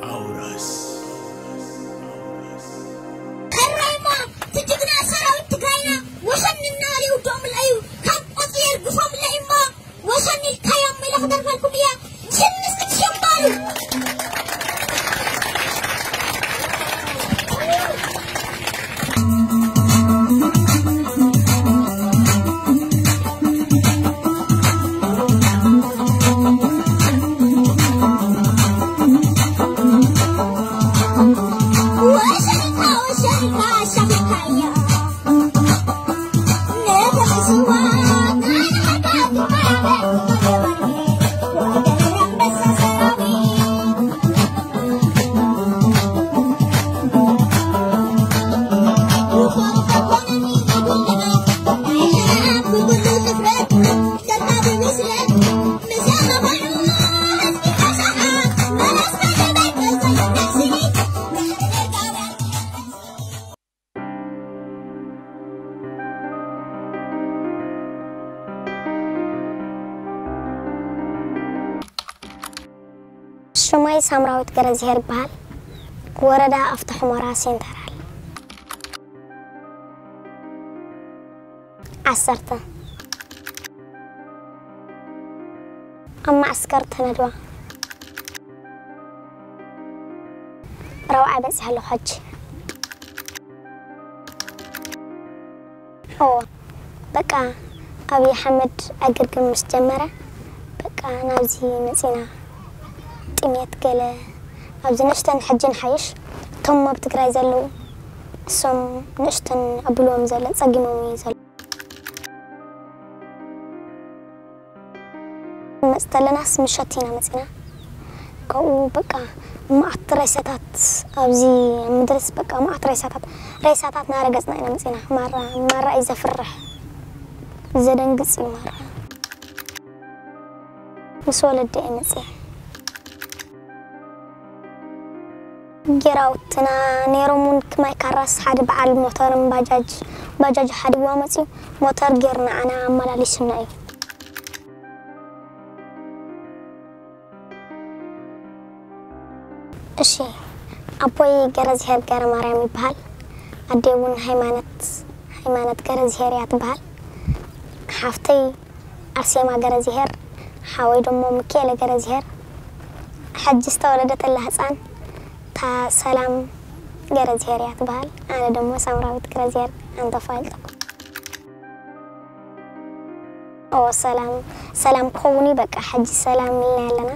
ኣውራስ ሕራይማ ትጅግና ሰራዊት ትግራይና ወሸኒ እናበለ ይውድኦም ለዩ ካብ ቆፅሊ የርግፎም ለይማ ወሸኒ ኢልካዮም ኢለ ክደርፈልኩም እያ። ሽምስ ክትሸባሉ ሽመይ ሳምራዊት ገረዝሄር ይበሃል። ወረዳ ኣፍተ ሑመራ ሴንተራል። ዓሰርተ ኣብ ማዕስከር ተነድዋ ረብዓ በፂሕ ኣለኹ ሕጂ። እዎ በቃ ኣብይ ኣሕመድ ዕግርግር ምስ ጀመረ በቃ ናብዚ መፂና። ጥሜት ገለ ኣብዚ ንእሽተን ሕጂ ንሓይሽ እቶም ኣብ ትግራይ ዘለዉ እሶም ንእሽተን ኣብልዎም ዘሎ ፀጊሞም እዩ ዘሎ። መፅተለናስ ምሸት ኢና መፂና። ካብኡ በቃ መዓት ሬሳታት ኣብዚ ምድርስ በቃ መዓት ሬሳታት ሬሳታት ናረገፅና ኢና መፂና። ማራ ማራ እዩ ዘፍርሕ ዘደንግፅ እዩ ማራ። ምስ ወለደ እየ መፅየ። ጌራውትና ነይሮም እውን ክማይ ካራስ ሓደ በዓል ሞተርን ባጃጅ ባጃጅ ሓዲዋ መፅዩ ሞተር ጌርና ኣና ኣመላሊሱና እዩ። እሺ ኣቦይ ገረዝሄር ገረ ማርያም ይበሃል። ኣደይ እውን ሃይማኖት ሃይማኖት ገረዝሄር እያ ትበሃል። ሓፍተይ ኣርሴማ ገረዝሄር ሓወይ ደሞ ሚካኤለ ገረዝሄር። ሕጂ ዝተወለደተላ ህፃን እታ ሰላም ገረዝሄር እያ ትበሃል። ኣነ ደሞ ሳምራዊት ገረዝሄር ኣንተፋልጠኩም። ኦ ሰላም ሰላም ክኸውን እዩ በቃ ሕጂ ሰላም ኢልና ኣለና።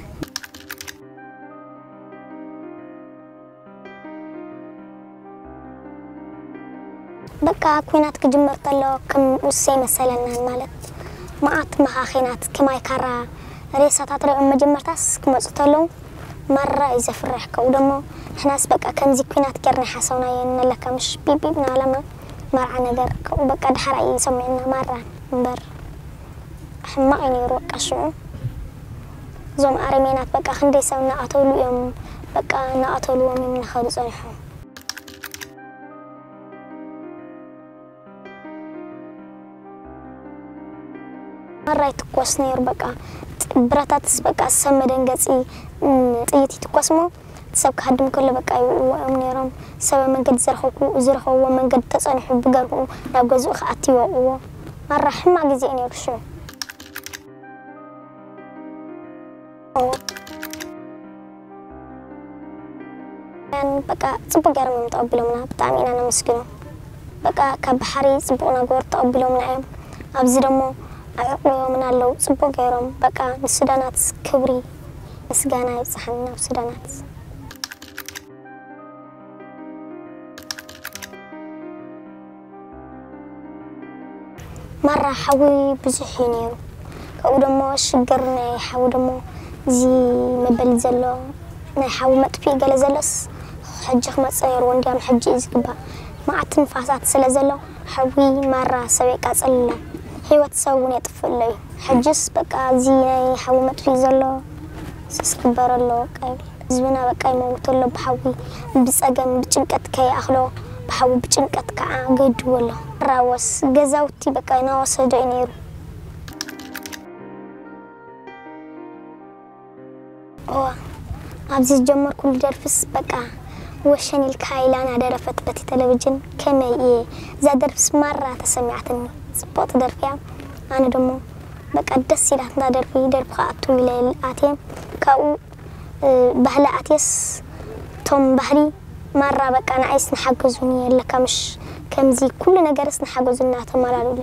በቃ ኩናት ክጅመር ተሎ ከም ንኡስ ኣይመሰለናን ማለት መዓት መኻኺናት ክማይ ካራ ሬሳታት ሪኦም መጀመርታስ ክመፁ ተለዉ ማራ እዩ ዘፍርሕ። ከኡ ደሞ ንሕናስ በቃ ከምዚ ኩናት ጌርና ሓሰውናዮ ነለካ ምሽ ቢቢብ ናለማ መርዓ ነገር ከኡ በቃ ድሓር እዩ ሰሚዕና ማራ እምበር ሕማቕ እዩ ነይሩ በቃ ሽዑ እዞም ኣረሜናት በቃ ክንደይ ሰብ እናቐተሉ እዮም በቃ እናቐተልዎም እዮም እናኸዱ ፀንሑ። ማራ ይትኮስ ነይሩ በቃ ብረታትስ በቃ ሰብ መደንገፂ ጥይት ይትኮስ ሞ ሰብ ክሃድም ከሎ በቃ ይውእዎም ነይሮም ሰብ መንገዲ ዝረኸብኩ ዝረኸብዎ መንገዲ ተፀንሑ ብገርሁ ናብ ገዝኡ ክኣቲ ይወቕዎ ማራ ሕማቅ ግዜ እዩ ነይሩ ሽዑ በቃ ፅቡቅ ገይሮም እዮም ተቐቢሎምና ብጣዕሚ ኢና ነመስግኖ በቃ ካብ ባሕሪ ፅቡቅ ነገር ተቐቢሎምና እዮም ኣብዚ ደሞ ኣዕቁቦምና ኣለዉ ፅቡቅ ገይሮም በቃ ንሱዳናት ክብሪ ምስጋና ይብፅሓኒ ናብ ሱዳናት ማራ ሓዊ ብዙሕ እዩ ነይሩ ካብኡ ደሞ ሽግር ናይ ሓዊ ደሞ እዚ መበል ዘሎ ናይ ሓዊ መጥፍኢ ገለ ዘሎስ ሕጂ ክመፅእ ነይርዎ እንዲያም ሕጂ እዩ ዝግባእ መዓት ንፋሳት ስለ ዘሎ ሓዊ ማራ ሰብ የቃፅል ኣሎ ህይወት ሰብ እውን የጥፍእ ኣሎ እዩ ሕጅስ በቃ እዚ ናይ ሓዊ መጥፍኢ ዘሎ ስስክበረሎ ቀብል ህዝብና በቃ ይመውት ኣሎ ብሓዊ ብፀገም ብጭንቀት ከይኣኽሎ ብሓዊ ብጭንቀት ከዓ ገድዎ ኣሎ ራወስ ገዛውቲ በቃ እናወሰዶ እዩ ነይሩ እዋ ኣብዚ ዝጀመርኩሉ ደርፍስ በቃ ወሸን ኢልካ ኢላ እናደረፈት በቲ ቴሌቪዥን ከመይ እየ፣ እዛ ደርፍስ ማራ ተሰሚዓትኒ። ጽብቕቲ ደርፊ እያ። ኣነ ደሞ በቃ ደስ ኢላትና ደርፊ፣ ደርፊ ከኣቱ ኢለ ኣትየ። ካብኡ እ፣ ባህሊ ኣትየስ እቶም ባህሊ ማራ በቃ ንኣይስ ንሓገዙኒ የለካ ምሽ፣ ከምዚ ኩሉ ነገርስ ንሓገዙ እናተመላለሉ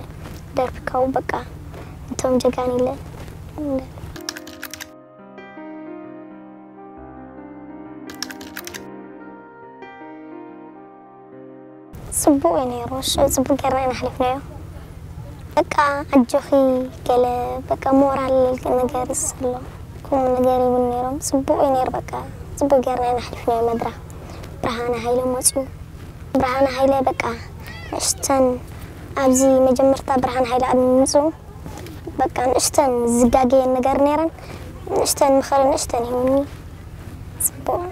ደርፊ ካብኡ በቃ እቶም ጀጋን ኢለ። ጽቡቕ እዩ ነይሩ። ሽዑ ጽቡቕ ጌርና ኢና ኣሕሊፍናዮ። በቃ ኣጆኺ ገለ በቃ ሞራል ነገርስ ኣሎ። ከምኡ ነገር ይብሉ ነይሮም። ጽቡቕ እዩ ነይሩ። በቃ ጽቡቕ ጌርና ኢና ኣሕሊፍናዮ መድረኽ። ብርሃነ ሃይለ መጺኡ። ብርሃነ ሃይለ በቃ ንእሽተን ኣብዚ መጀመርታ ብርሃነ ሃይለ ኣብ ምምጽኡ በቃ ንእሽተን ዝጋገየን ነገር ነይረን። ንእሽተን ምኽሪ ንእሽተን ሂቡኒ። ጽቡቕ።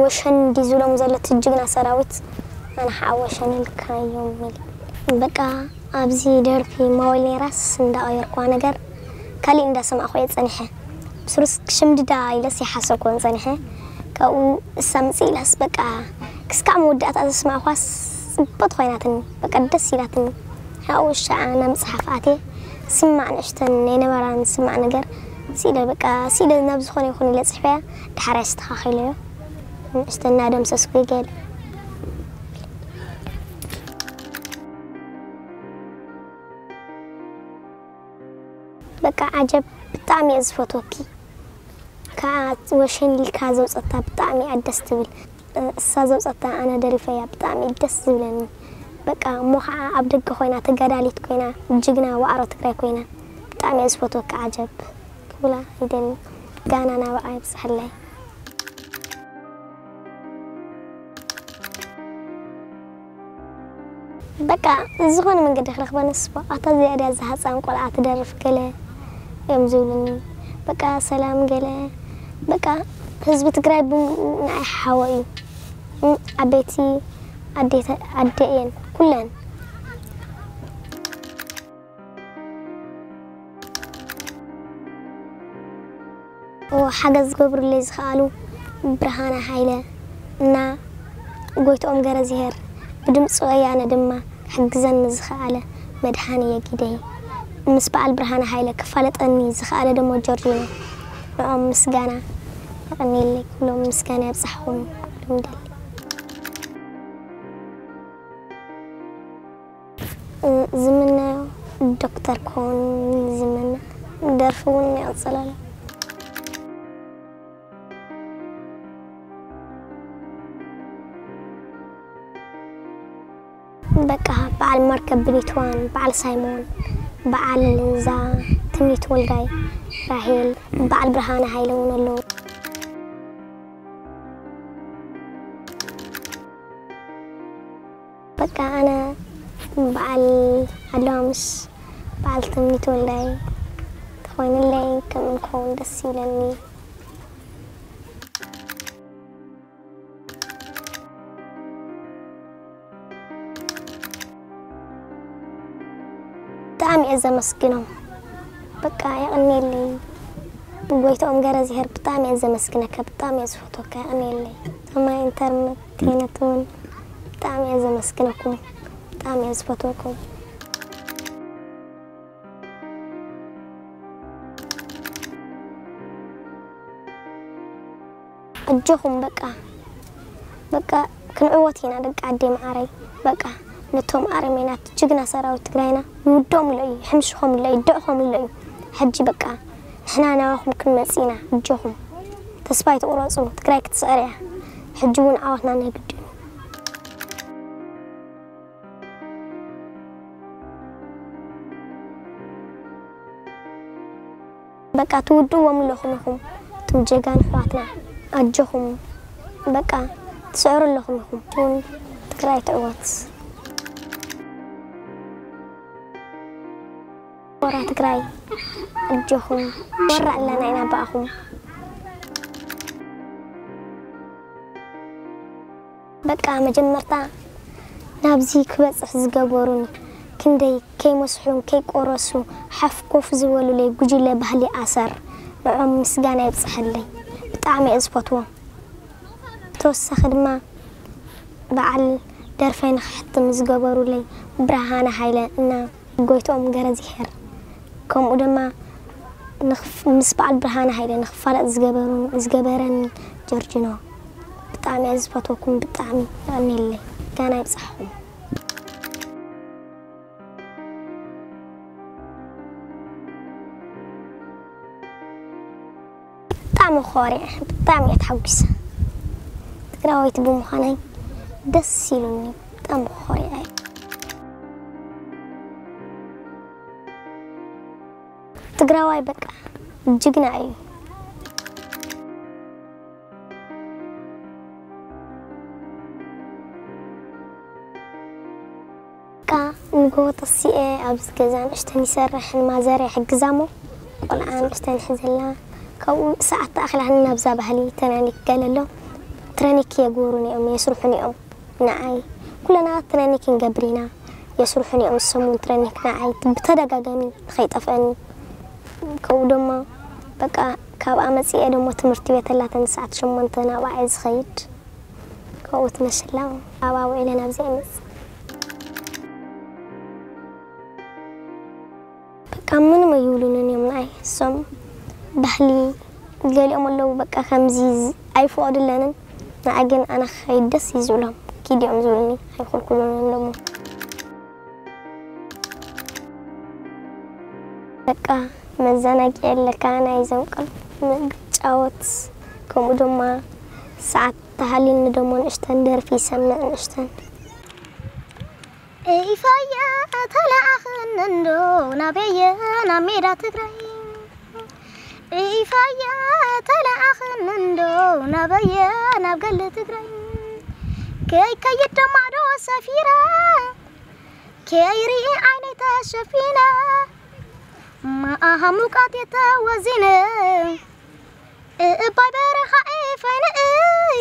ወሸን እንዲ ዝብሎም ዘሎ እቲ ጅግና ሰራዊት ኣነ ከዓ ወሸን ኢልካዮም ኢለ። በቃ ኣብዚ ደርፊ ማወል ነይራስ እንዳቐየርኳ ነገር ካሊእ እንዳሰማዕኩ እየ ጸኒሐ። ብስሩስ ክሽምድዳ ኢለስ ይሓሰብኩ ጸኒሐ። ካብኡ እሳ ምጽእ ኢላስ በቃ ክስካዕ መወዳእታ ዘስማዕኳስ ጽብቕቲ ኮይናትኒ። በቃ ደስ ኢላትኒ። ካብኡ ሻዓ ናብ መጽሓፍ ኣትየ ስማዕ ንእሽተን ናይ ነበራን ስማዕ ነገር ስኢለ በቃ ስኢለ ናብ ዝኾነ ይኹን ኢለ ጽሕፈያ። ድሓር ኣስተኻኺለዮ። ንእሽተን እናደምሰስኩ ይገል። በቃ ዓጀብ ብጣዕሚ እየ ዝፈትወኪ። ከዓ ወሸን ኢልካ ዘውፀታ ብጣዕሚ እያ ደስ ትብል። እሳ ዘውፀታ ኣነ ደሪፈያ ብጣዕሚ እዩ ደስ ዝብለኒ። በቃ እሞ ከዓ ኣብ ደገ ኮይና ተጋዳሊት ኮይና ጅግና ዋዕሮ ትግራይ ኮይና ብጣዕሚ እየ ዝፈትወኪ ዓጀብ ክብላ ይደሊ። ጋና ናብዓ ይብፅሐለይ። በቃ ዝኾነ መንገዲ ክረኽበንስ ኣታ እዚኣ ድያ እዛ ህፃን ቆልዓ ትደርፍ ገለ እዮም ዝብሉኒ። በቃ ሰላም ገለ በቃ ህዝቢ ትግራይ ብምሉኡ ንዓይ ሓወ እዩ። እም፣ ዓበይቲ ኣዴተ-፣ ኣደ እየን ኩለን። ሓገዝ ዝገብሩለይ ዝኸኣሉ ብርሃነ ሃይለ እና ጎይትኦም ገረዝሄር፣ ብድምፂ ወያነ ድማ ክሕግዘኒ ዝኸኣለ መድሃኔ የጊደይ፣ ምስ በዓል ብርሃነ ሃይለ ክፋለጠኒ ዝኸኣለ ደሞ ጆርጂኖ። ንኦም ምስጋና የቐንየለይ ክብሎም ምስጋና የብፅሕኹም ክብሎም ይደሊ። ዝምነዮ ዶክተር ክኸውን ዝምነ። ደርፊ እውን ይቕፅል ኣሎ። በቃ በዓል መርከብ ብኒትዋን፣ በዓል ሳይሞን፣ በዓል እዛ ትምኒት ወልዳይ፣ ራሄል፣ በዓል ብርሃነ ሃይለ እውን ኣለዉ። በቃ ኣነ በዓል ኣለዋ ምስ በዓል ትምኒት ወልዳይ ተኾይንለይ ከም እንከውን ደስ ይብለኒ። ብጣዕሚ እየ ዘመስግኖም። በቃ የቐንየለይ። ጎይትኦም ገረዝሄር ብጣዕሚ እየ ዘመስግነካ፣ ብጣዕሚ እየ ዝፈትወካ፣ የቐንየለይ። ሰማይ ኢንተርቴይንመንት እውን ብጣዕሚ እየ ዘመስግነኩም፣ ብጣዕሚ እየ ዝፈትወኩም። ኣጆኹም በቃ፣ በቃ ክንዕወት ኢና ደቂ ዓደይ መዓረይ። በቃ ነቶም ኣረሜናት ጅግና ሰራዊት ትግራይና ይውድኦም ኢሎ እዩ፣ ይሕምሽኾም ኢሎ እዩ፣ ይድዕኾም ኢሎ እዩ። ሕጂ በቃ ንሕና ናባኹም ክንመጽእ ኢና፣ ኣጆኹም ተስፋ ኣይትቑረጹ፣ ትግራይ ክትስዕር እያ። ሕጂ እውን ዓወትና ናይ ግድን እዩ። በቃ ትውድእዎም ኣለኹም ኢኹም እቶም ጀጋኑ ኣሕዋትና፣ ኣጆኹም በቃ ትስዕሩ ኣለኹም ኢኹም። እውን ትግራይ ትዕወት። ወራ ትግራይ ኣጆኹም፣ ወራ ኣለና ኢና ብኣኹም። በቃ መጀመርታ ናብዚ ክበጽሕ ዝገበሩኒ፣ ክንደይ ከይመስሑን ከይቆረሱ ሓፍ ኮፍ ዝበሉለይ ጉጅለ ባህሊ ኣሰር፣ ንዖም ምስጋና ይብጽሐለይ። ብጣዕሚ እየ ዝፈትዎም። ብተወሳኺ ድማ በዓል ደርፈይ ንኽሕትም ዝገበሩለይ ብርሃነ ሃይለ እና ጎይትኦም ገረዝሄር፣ ከምኡ ድማ ንኽፍ-፣ ምስ በዓል ብርሃነ ሃይለ ንኽፋለጥ ዝገበሩን፣ ዝገበረን ጆርጂኖ፣ ብጣዕሚ እየ ዝፈትወኩም። ብጣዕሚ የቐንየለይ። ጋና ይብጻሕኩም። ብጣዕሚ ኮሪዐ፣ ብጣዕሚ እየ ተሓጒሰ። ትግራወይቲ ብምዃነይ ደስ ኢሉኒ፣ ብጣዕሚ ኮሪዐ። ትግራዋይ በቃ ጅግና እዩ። በቃ ንጎሆ ተሲኤ ኣብዚ ገዛ ንእሽተን ይሰርሕን ማዘር ይሕግዛ እሞ ቆልዓ ንእሽተን ይሕዘላ። ካብኡ ሰዓት ተኣኽላኒ ናብዛ ባህሊ ተናኒክ ገለ ኣሎ። ትረኒክ የግብሩኒ እዮም፣ የስርሑኒ እዮም ንዓይ። ኩለና ትረኒክ ክንገብር ኢና። የስርሑኒ እዮም እሶም እውን ትረኒክ ንዓይ ብተደጋጋሚ ንኸይጠፍአኒ። ከምኡ ደሞ በቃ ካብኣ መጺኤ ደሞ ትምህርቲ ቤት ኣላተን ሰዓት ሸሞንተ ናብኣ እየ ዝኸይድ። ከምኡ ትመስላ ኣብኣ ውዒለ ናብዚኣ ይመጽእ። በቃ ምንም ኣይብሉንን እዮም ንዓይ። እሶም ባህሊ ገሊኦም ኣለዉ በቃ ከምዚ ዝ-፣ ኣይፈቕዱለንን። ንዓይ ግን ኣነ ክኸይድ ደስ እዩ ዝብሎም። ኪድ እዮም ዝብሉኒ፣ ኣይኹልኩሉንን ደሞ። በቃ መዘናግዒ ኣለካ ናይ ዘንቀል ምጫወት፣ ከምኡ ድማ ሰዓት ተሃልዩኒ ደሞ ንእሽተን ደርፊ ይሰምዕ ንእሽተን። ኢፋየ ተለኣኽኒ እንዶ ናበየ ናብ ሜዳ ትግራይ። ኢፋየ ተለኣኽኒ እንዶ ናበየ ናብ ገለ ትግራይ። ከይከይድ ደማዕዶ ሰፊረ ከይርኢ ዓይነይ ተሸፊነ ማኣሃ ሙቃት የተወዚነ። እባይ በረኻ ኤፋይነእይ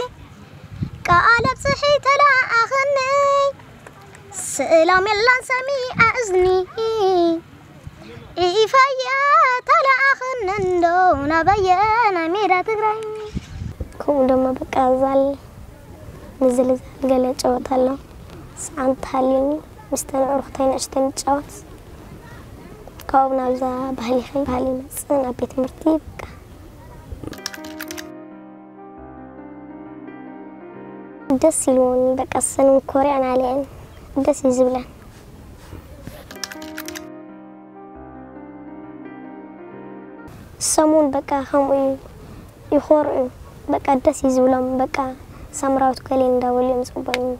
ቃል ኣብፅሒ ተለኣኽኒ። ስእላም የላን ሰሚዐ እዝኒ። ኢፋየ ተለኣኽኒ እንዶ ናበየ ናይ ሜዳ ትግራይ። ከምኡ ደሞ በቃ ዛል ንዝልዛል ገለ ጨወታ ኣሎ። ሰዓት ተሃልዩኒ ምስ ተን ኣዕሩኽተይ ንእሽተን ይጫወት። ካብኡ ናብዛ ባህሊ ኸይ-፣ ባህሊ ይመጽእ ናብ ቤት ትምህርቲ በቃ። ደስ ኢልዎኒ በቃ፣ እሰን እውን ኮሪዐን ኣልየን ደስ እዩ ዝብለን። እሶም እውን በቃ ከምኡ እዩ፣ ይኾርዑ። በቃ ደስ እዩ ዝብሎም። በቃ ሳምራዊት ገሌ እንዳበሉ እዮም ዝቕበሉኒ።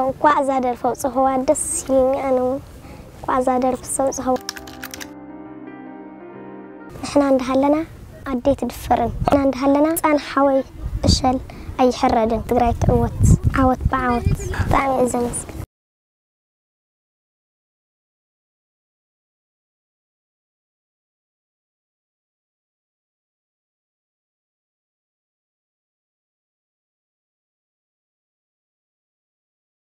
እንኳዕ እዛ ደርፊ ኣውፅእኽዋ ደስ ኢሉኒ። ኣነ እውን እንኳዕ እዛ ደርፊ ዘውፅእኽዋ። ንሕና እንዳሃለና ኣደይ ትድፈርን፣ ንሕና እንዳሃለና ህፃን ሓወይ እሸል ኣይሕረድን። ትግራይ ትዕወት፣ ዓወት ብዓወት። ብጣዕሚ እየ ዘመስግን።